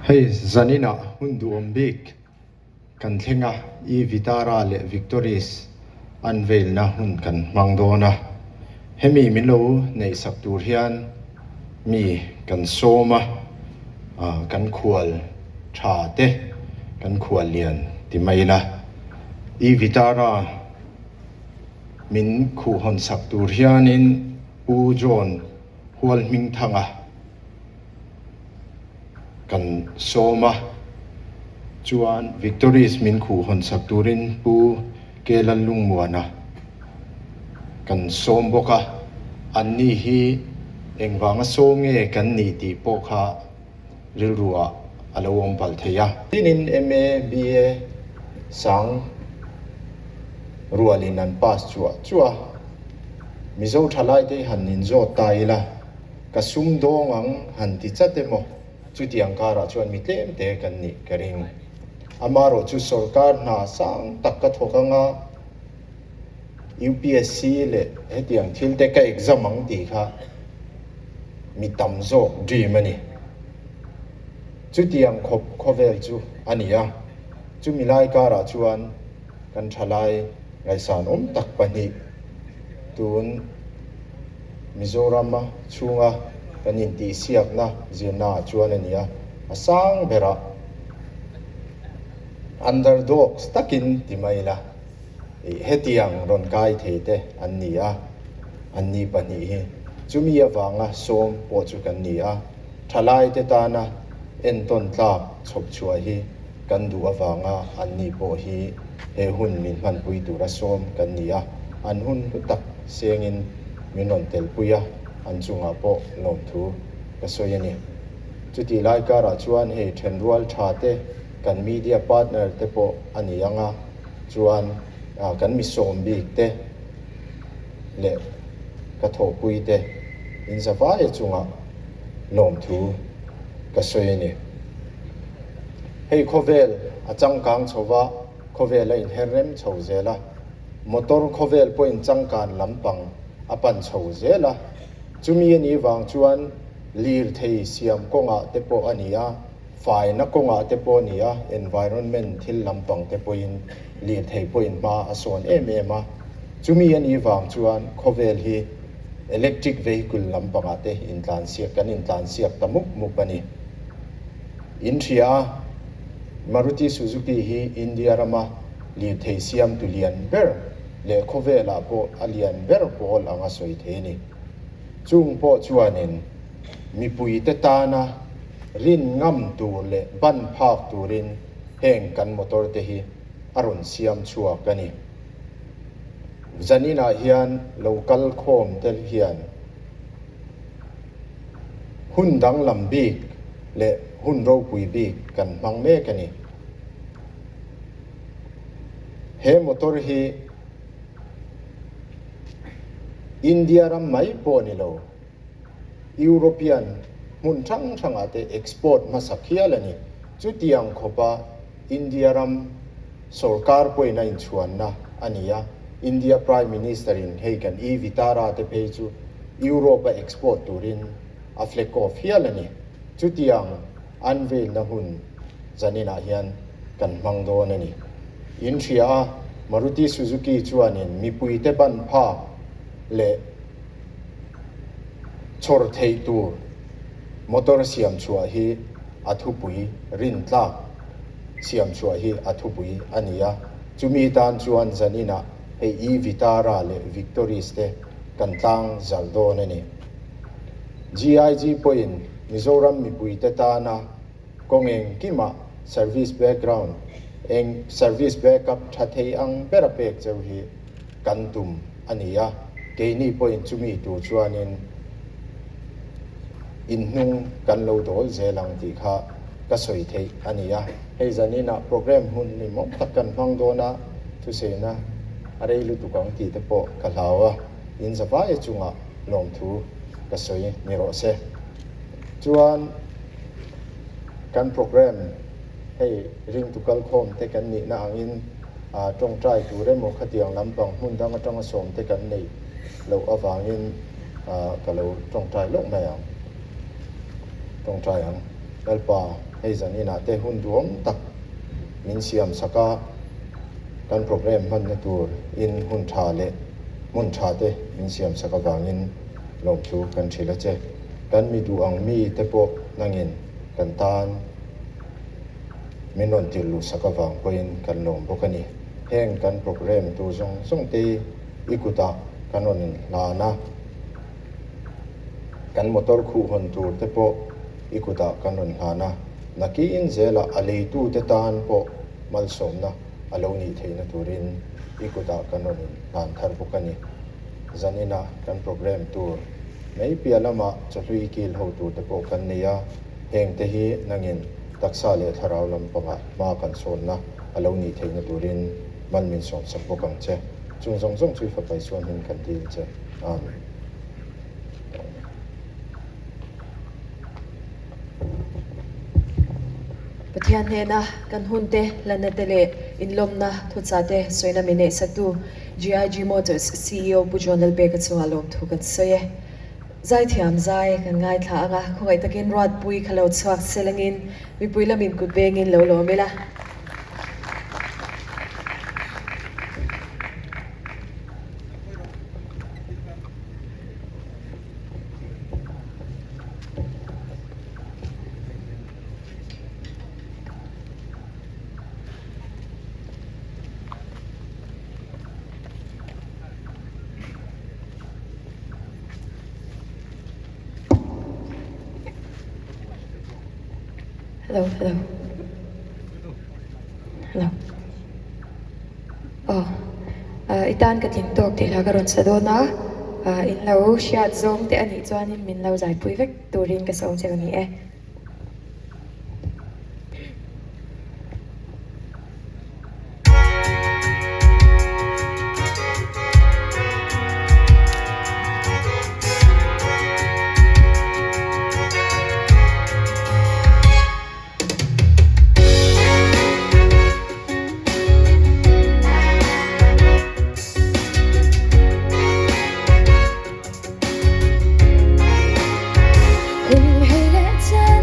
Hei zaninah hun duhawm bik kan thleng a, E Vitara leh Victoris unveil-na hun kan hmang dawn a. Hemi min lo neihsak tur hian mi kan sawm a, kan khual tha te kan khual lian ti mai ila. E Vitara min khuhhawnsak tur hianin Pu John Hualhmingthanga kan sawm a, chuan Victories min khuh hawn sak turin Pu Ke Lallungmuana kan sawm bawk a, anni hi engvanga sawm nge kan nih tih pawh kha rilru ah a lo awm palh thei a. Tinin MA, BA sang rualin an pass chuah chuah a, Mizo thalaite han inzawt ta ila, Ka sum dawng ang han ti chat emaw? Chutiang karah chuan mi tlem te kan nih ka ring. Amarawh chu sorkar hna sang tak ka thawk anga UPSC leh hetiang thil te ka exam ang tih kha mi tam zawk dream a ni. Chutiang khawp khawvel chu a ni a, chumi lai karah chuan kan thalai ngaihsan awm tak pahnih tun Mizorama chhunga kan intihsiakna zirnaah chuan a ni a, a sang berah underdogs takin ti mai ila ih hetiang rawn kai thei te an ni a, an ni pahnih hi chumi avanga sawm pawh chu kan ni a, thalaite tana entawn tlak chhawp chhuah hi kan duh avanga an ni pawh hi he hun min hmanpui tura sawm kan ni a, an hun hlu tak sengin min rawn telpui a, an chungah pawh lawmthu ka sawi a ni. Chutih lai karah chuan hei thenrual tha te kan media partner te pawh a ni ang a, chuan kan mi sawm bik te leh ka thawhpui te inzavaia chungah lawmthu ka sawi a ni. Hei khawvel a changkang chho va, khawvel a inher rem chho zel a, motor khawvel pawhin changkan lampang a pan chho zel a, chumi a nih vang chuan lirthei siam kawngah te pawh a ni a, faina kawngah te pawh a ni a, environment thil lampang te pawhin lirthei pawhin hma a sawn em em a, chumi a nih vang chuan khawvel hi electric vehicle lampangah te intlansiak kan intlansiak ta mup mup a ni. In hria a, Maruti Suzuki hi India rama lirthei siamtu lian ber leh khawvelah pawh a lian ber pawl anga sawi thei a ni. Chung pawh chuanin mipuite tana rin ngam tur leh ban phak turin heng kan motor te hi a rawn siam chhuak a ni. Zaninah hian lo kal khawm tel hian hun danglam bik leh hun ropui bik kan hmang mek a ni. He motor hi India ram mai pawh ni lo, European hmun hrang hrangah te export hmasak hial a ni. Chutiang khawpa India ram Sorkar pawhin a inchhuanna a ni a, India Prime Minister in hei kan E Vitara te phei chu Europe a export turin a flag off hial a ni. Chutiang unveil na hun zaninah hian kan hmang dawn a ni. In hria a, Maruti Suzuki chuanin mipuite ban phak leh chhawr theih tur motor siam chhuah hi a thupui rintlak siam chhuah hi a thupui a ni a, chumi tan chuan zaninah hei E Vitara leh Victoris te kan tlang zalh dawn a ni. GIG pawhin Mizoram mipuite tana kawng engkimah service background eng service backup tha thei ang bera pek cheu hi kan tum a ni a, keini pawhin chumi tur chuanin inhnung kan lo dawl zel ang tih kha ka sawi theih a ni a. Hei zaninah programme hun hlimawm tak kan hmang dawn a, thusaina a rei lutuk ang tih te pawh ka hlau a, in zavaia chungah lawmthu ka sawi ni rawh se. Chuan kan programme hei ringtu kalkhawm te kan nihna angin tawngtai tur emaw khatiang lampang hmun dang atanga sawm te kan neih loh avangin ka lo tawngtai lawk mai ang. Tawngtai ang. Lalpa, hei zan inah te hun duhawm tak min siam sak a, kan programme hmanna tur in hun tha leh hmun tha te min siam sak avangin lawmthu kan hrilh a che. Kan mi duh ang mi te pawh nangin kan tan min rawn tirh luh sak avang pawhin kan lawm bawk a ni. Heng kan programme tur zawng zawng te i kutah kan rawn inhlan a. Kan motor khuh hawn tur te pawh i kutah kan rawn hlan a, nakin zelah a leitute tan pawh malsawmna a lo nih theihna turin i kutah kan rawn inhlan thar bawk a ni. Zanina kan programme tur mai piah lamah chawhlui kil ho tur te pawh kan nei a, heng te hi nangin taksa leh thlarau lampangah hma kan sawnna a lo nih theihna turin mal min sawmsak bawk ang che. Chung zawng zawng chu i fapa Isuan hming kan dil che. Amen. Pathian hnena kan hunte, hlanna-te leh inlawmna thuchate sawina min neihsaktu GIG Motors CEO Pu John Lalpeka chungah lawmthu kan sawi e. Zaithiam zai kan ngaithla ang a, khawngaih takin Ruatpui kha lo chhuak selangin mipui lamin kut bengin lo lawm ila. Hello, hello. Hello. Aw, i tan ka tling tawk tih hla ka rawn sa dawn a, in lo hriat zawng te a nih chuanin min lo zaipui vek turin ka sawm che a ni e. Hun hei leh chen.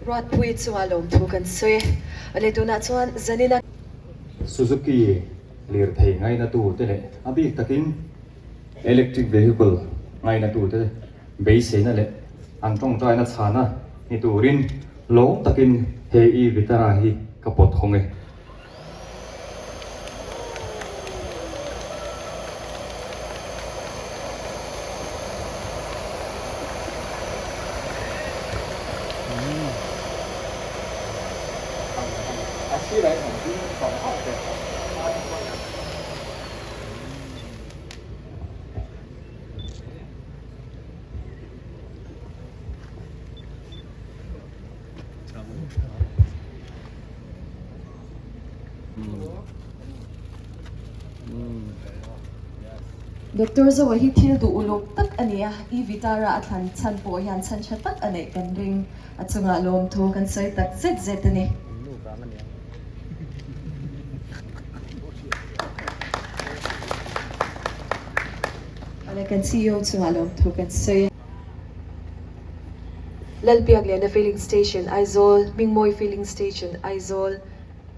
Ruatpuii chungah lawmthu kan sawi e. Awle tunah chuan Zanina. Suzuki lirthei ngainatute leh a bik takin electric vehicle ngainatute beiseina leh an tawngtaina chhana ni turin lawm takin he e-Vitara hi ka pawt hawng e. Doctor Zoa hi thil duh uluk tak a ni a, i Vitara a thlan chhan pawh hian chhan tha tak a neih kan ring. A chungah lawmthu kan sawi tak zet zet a ni. Awle kan CEO chungah lawmthu kan sawi a. Lalbiakliana Filling Station, Aizawl, Hmingmawi Filling Station, Aizawl,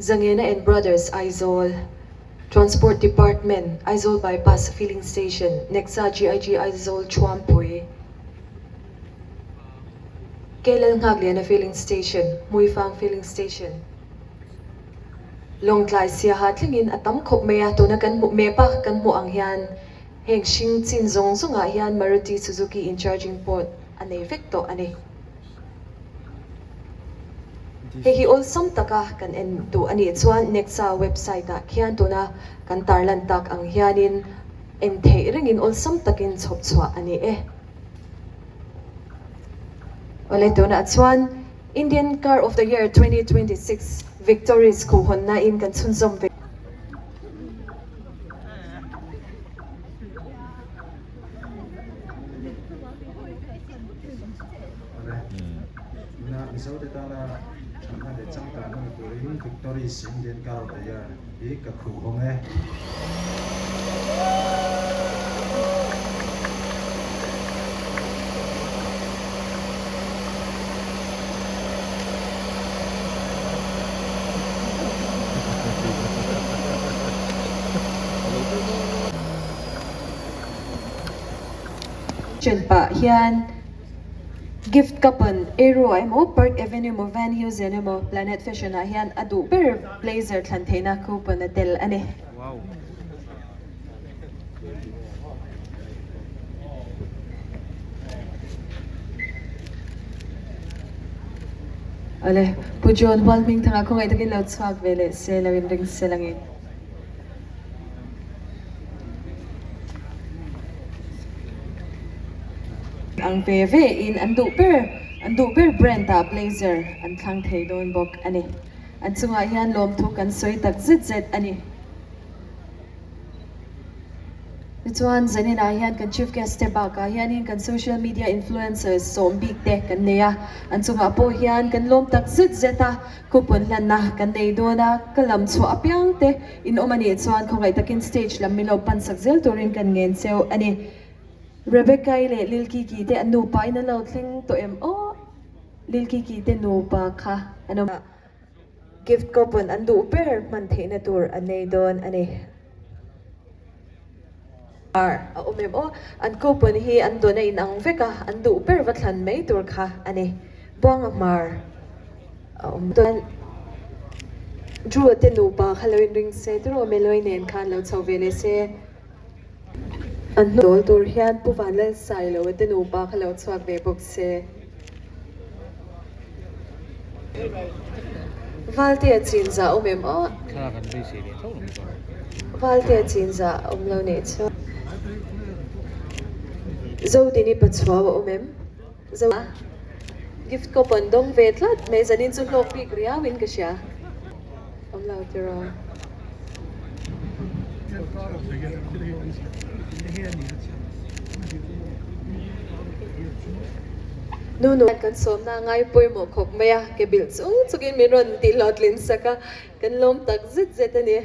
Zangena and Brothers, Aizawl, Transport Department, Aizawl Bypass Filling Station, Nexa GIG Aizawl Thuampui, K Lalnghakliana Filling Station, Hmuifang Filling Station, Lawngtlai Siaha thlengin a tam khawp mai a, tuna kan hmuh map a kan hmuh ang hian Heng hring chin zawng zawngah hian Maruti Suzuki in charging port a nei vek tawh a ni. Hei hi awlsam taka kan en duh a nih chuan Nexa website ah khian tuna kan tarlan tak ang hianin en theih rengin awlsam takin chhawp chhuah a ni e. Awle tunah chuan Indian Car of the Year 2026 Victoris khuhhawnna in kan chhunzawm ve. Mizote tana thatna leh changkanna ni turin Victoris Indian Car of the Year hi ka khuh hawng e. Chen pah hian gift cup an Aero ah emaw Park Avenue emaw Van Heusen emaw Planet Fashion ah hian a duh ber blazer thlan theihna coupon a tel a ni. Awle, Pu John Hual Hmingthanga khawngaih takin lo chhuak ve leh se lo in ring se langin. Ang ve ve in an duh ber an duh ber brand ah blazer an thlang thei dawn bawk a ni. An chungah hian lawmthu kan sawi tak zet zet a ni. Tichuan, zaninah hian kan Chief Guest te bakah hianin kan Social Media Influencers sawm bik te kan nei a, an chungah pawh hian kan lawm tak zet zet a, coupon hlanna kan nei dawn a, ka lam chhuah apiang te in awm a nih chuan khawngaih takin stage lam min lo pan sak zel turin kan ngen cheu a ni. Rebecca-i leh Lil Kiki te an nupa in an lo thleng tawh em aw? Lil Kiki te nupa kha an awm a. Gift coupon an duh ber hman theihna tur an nei dawn a ni. A awm em aw? An coupon hi an dawn a inang vek a, an duh ber va thlan mai tur kha a ni. Buanga hmar a awm dawn. Drew-a te nupa kha lo inring se tiraw Meloy nen khan lo chho ve leh se. An hnudawl tur hian Pu Vanlalsailoa te nupa kha lo chhuak ve bawk se. Valtea chinza awm em aw? Valtea chinza awm lo nih chuan. Zodini Pachuau a awm em? Zo gift coupon dawng ve tlat mai zanin chu hlawk bik riau in ka hria. Awm lo tiraw? Nu nu kan sawmna a ngai pawimawh khawp mai a, ke bilh chung chungin min rawn tih hlawhtlin sak a, kan lawm tak zet zet a ni.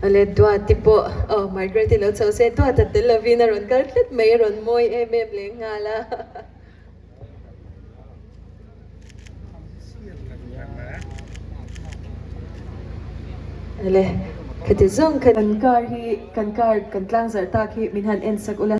Awle Duati pawh aw Margaret i lo chho se Duata tel lovin a rawn kal tlat mai a rawn mawi em em leh nghal a. Awle khati zawng kha kan car hi kan car kan tlang zarh tak hi min han en sak ula.